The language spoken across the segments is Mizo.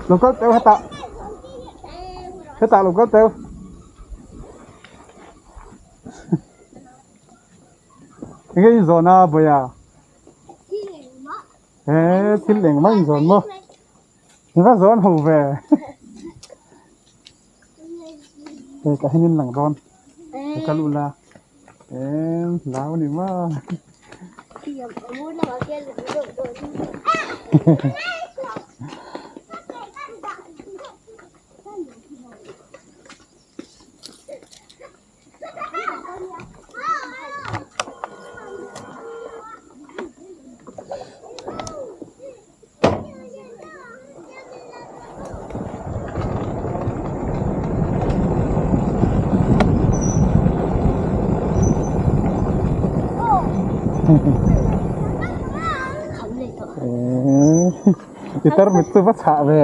Lo kal teuh hetah. Hetah lo kal teuh. Enge in zawn a Bawia? He thil engmah in zawn maw? In va zawn ho ve. Hei tah hian in lang dawn. Ka kal ula. Em hlau a ni maw? I tarmit chu va chhah ve.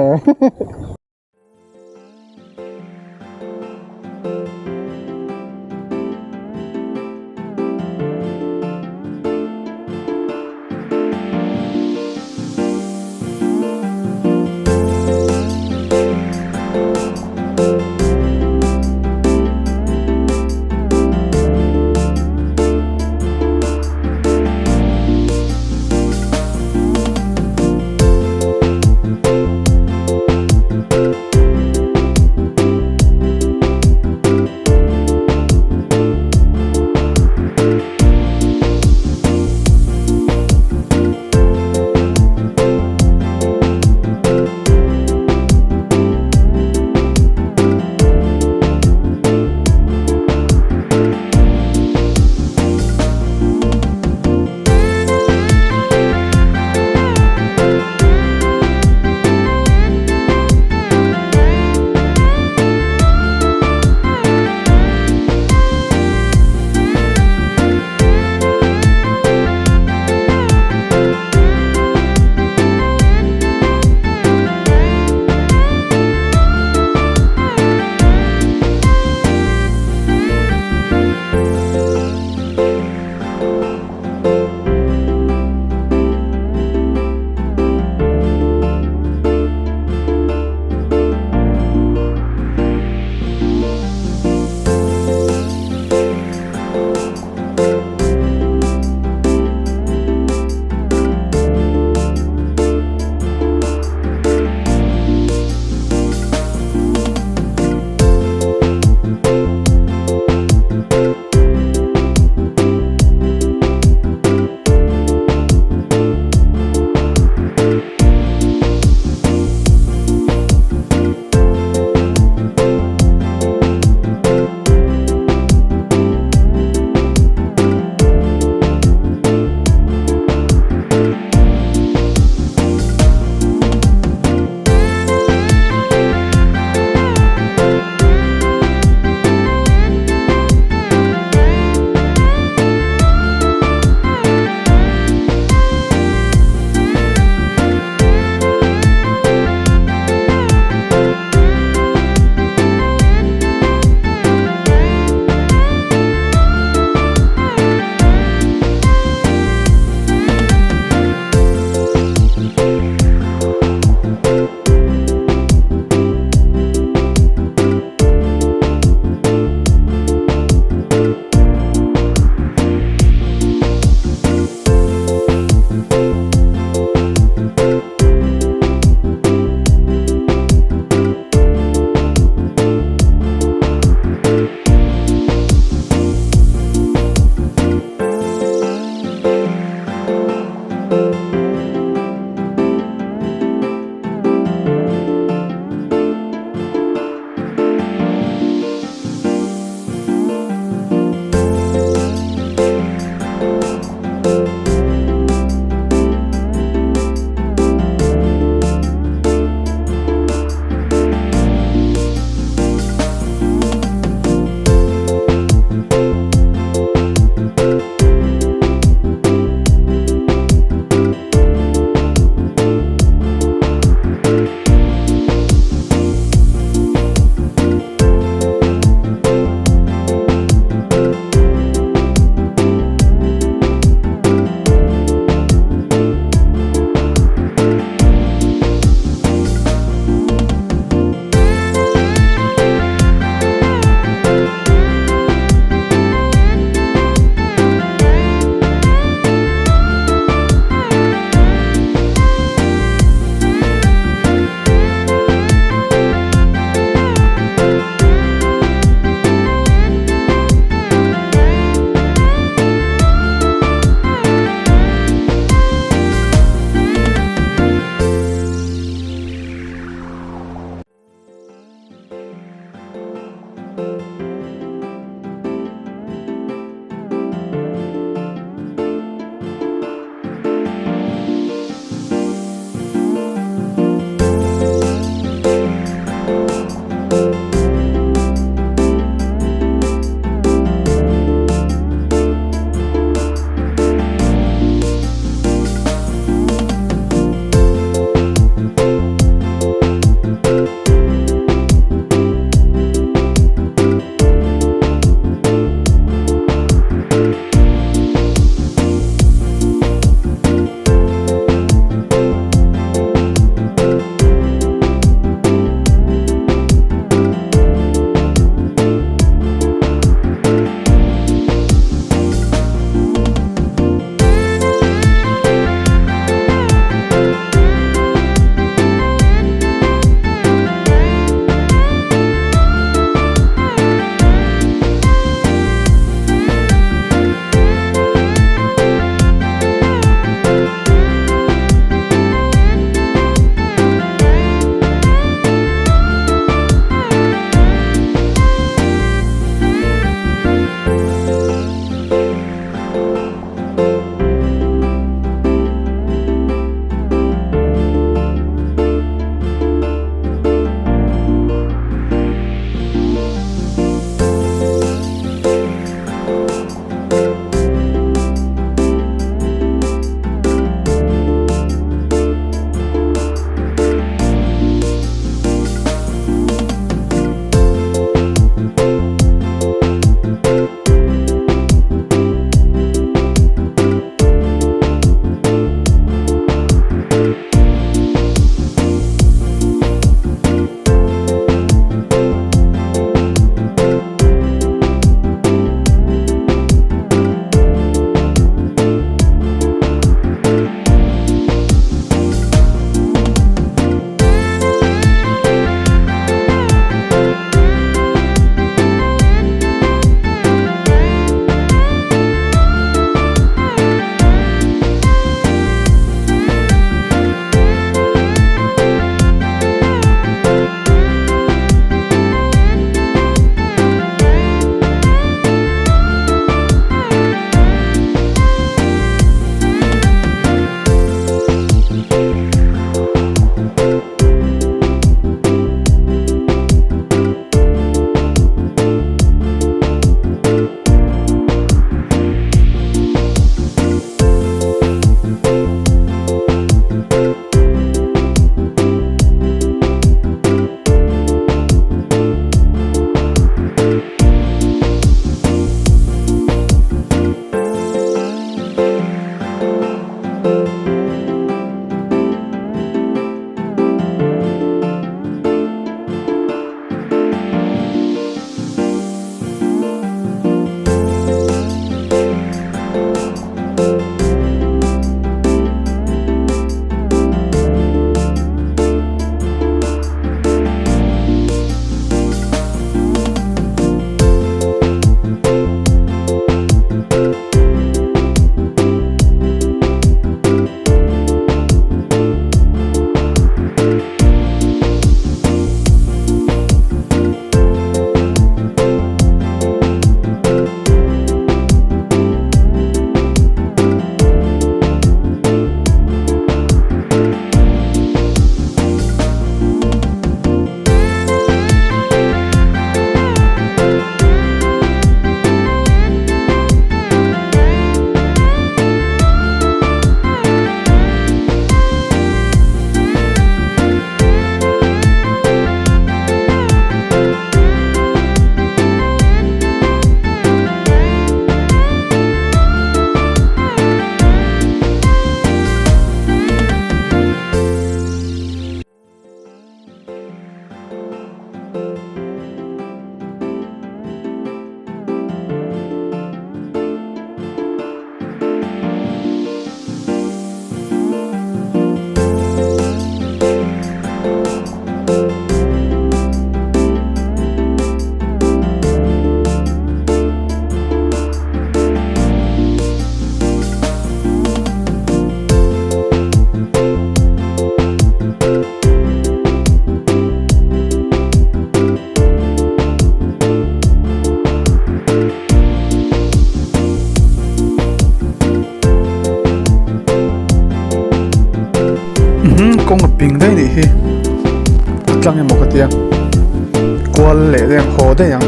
daih ang kual leh daih ang haw daih ang.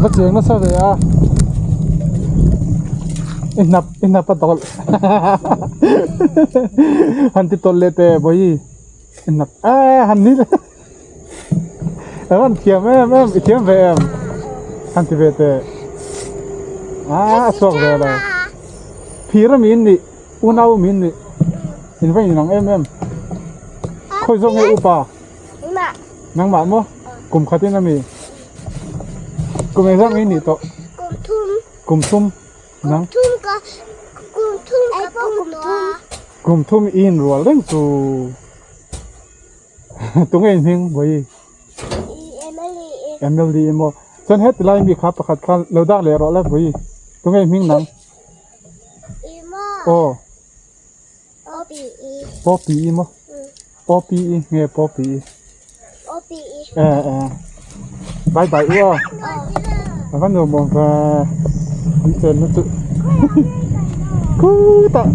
Va cheng nasa ve a i hnap i hnap a tawlh han ti tawlh leh teh bawihi i hnap eee han ni leh a rawn thiam em em i thiam ve em han ti ve teh aaa a chhuak ve lo phir a min nih unau min nih in va inang em em khawi zawk nge upa. Nangmah maw? Kum khatin a mi? Kum engzat nge i nih tawh? Kum thum. Kum thum? Nang? Kum thum ka kum thum ka pum tawh a. Kum thum i inrual reng chu tunge in hming Bawihi? Emily. Emily maw? Chuan heti lai mi kha pakhat kha lo dak leh rawh le Bawihi. Tunge in hming nang? I maw? Aw. Poppy-i. Poppy-i maw? Poppy-i nge Poppy-i? Poppy-i. Eh eh. Bye bye u aw. A va nuam awm ve. An chen na chu. Khutah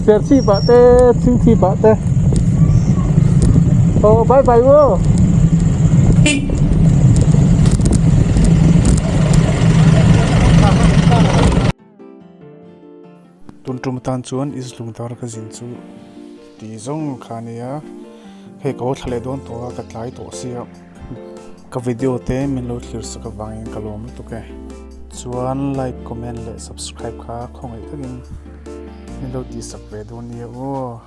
Serchhip ah te Chhingchhip ah te. Aw bye bye u aw. Tun tum atan chuan East Lungdar ka zin chu tih zawng kha a nia hei ka haw thla leh dawn tawh a ka tlai tawh sia ka video te min lo thlir sak avangin ka lawm lutuk e chuan like comment leh subscribe kha khawngaih takin min lo tih sak ve dawn nia aw.